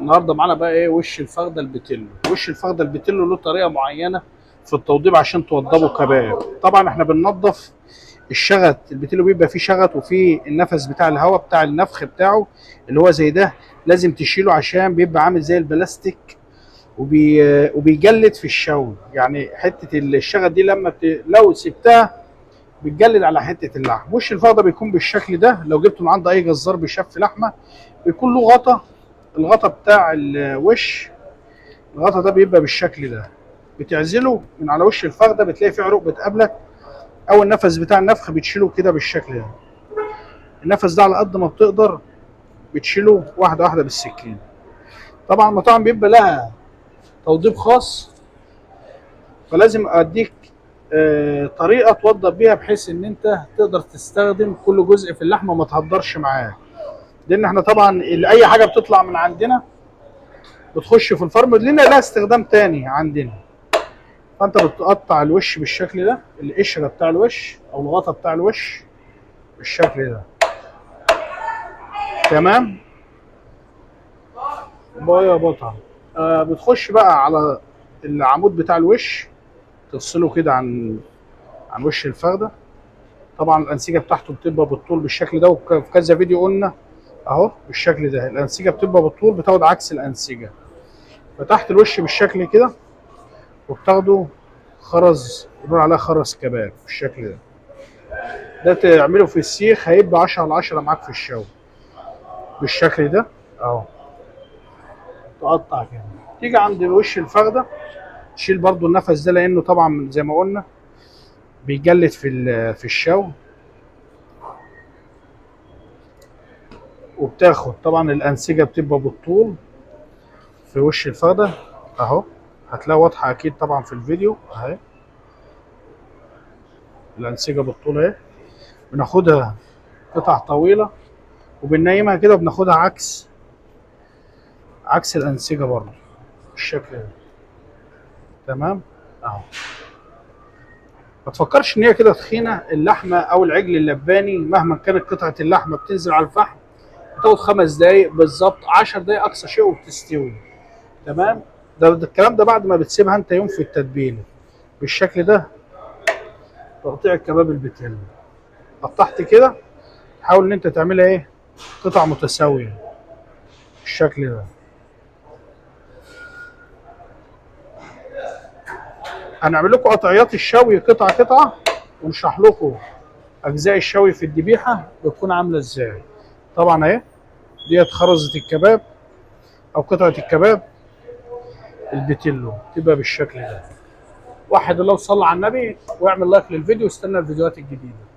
النهارده معانا بقى ايه؟ وش الفخده البتلو. وش الفخده البتلو له طريقه معينة في التوضيب عشان توضبه كباب. طبعا احنا بننظف الشغط، البتلو بيبقى فيه شغط وفيه النفس بتاع الهواء بتاع النفخ بتاعه اللي هو زي ده، لازم تشيله عشان بيبقى عامل زي البلاستيك وبيجلد في الشوي. يعني حتة الشغط دي لما لو سبتها بتجلد على حتة اللحم. وش الفخده بيكون بالشكل ده، لو جبته من عند اي جزار بيشف لحمه بيكون له غطا، الغطا بتاع الوش، الغطا ده بيبقى بالشكل ده، بتعزله من على وش الفخده، بتلاقي فيه عروق بتقابلك، او النفس بتاع النفخ بتشيله كده بالشكل ده. النفس ده على قد ما بتقدر بتشيله واحدة واحدة بالسكين. طبعا المطاعم بيبقى لها توضيب خاص، فلازم اديك طريقه توضب بيها بحيث ان انت تقدر تستخدم كل جزء في اللحمة وما تهدرش معاه، لان احنا طبعا اي حاجة بتطلع من عندنا بتخش في الفرن لنا لها استخدام تاني عندنا. فانت بتقطع الوش بالشكل ده، القشرة بتاع الوش او الغطا بتاع الوش بالشكل ده، تمام؟ بايا بطل. بتخش بقى على العمود بتاع الوش، تفصله كده عن وش الفخده. طبعا الانسجة بتاعته بتبقى بالطول بالشكل ده، وفي كذا فيديو قلنا اهو بالشكل ده الانسجة بتبقى بالطول، بتاخد عكس الانسجة. فتحت الوش بالشكل كده، وبتاخده خرز، بنقول عليها خرز كباب بالشكل ده. ده تعمله في السيخ هيبقى 10 على 10 معاك في الشوي بالشكل ده اهو. تقطع كده، تيجي عند وش الفخده تشيل برضو النفس ده، لانه طبعا زي ما قلنا بيجلد في الشوي. وبتاخد طبعا الانسجة بتبقى بالطول في وش الفخده اهو، هتلاقيها واضحة اكيد طبعا في الفيديو اهي، الانسجة بالطول اهي. بناخدها قطع طويلة وبننيمها كده، وبناخدها عكس الانسجة برضه بالشكل ده، تمام اهو. ما تفكرش ان هي كده تخينة اللحمة او العجل اللباني، مهما كانت قطعه اللحمة بتنزل على الفحم بتاخد 5 دقايق بالظبط، 10 دقايق اقصى شيء وبتستوي، تمام؟ ده الكلام ده بعد ما بتسيبها انت يوم في التتبيله بالشكل ده. تقطيع الكباب البتلو قطعت كده، حاول ان انت تعملها ايه؟ قطع متساوية بالشكل ده. هنعمل لكم قطعيات الشوي قطعه قطعه، ونشرح لكم اجزاء الشوي في الذبيحة بتكون عامله ازاي. طبعا اهي ديت خرزة الكباب او قطعه الكباب البتلو تبقى بالشكل ده. وحد الله وصلى على النبي، واعمل لايك للفيديو واستنى الفيديوهات الجديدة.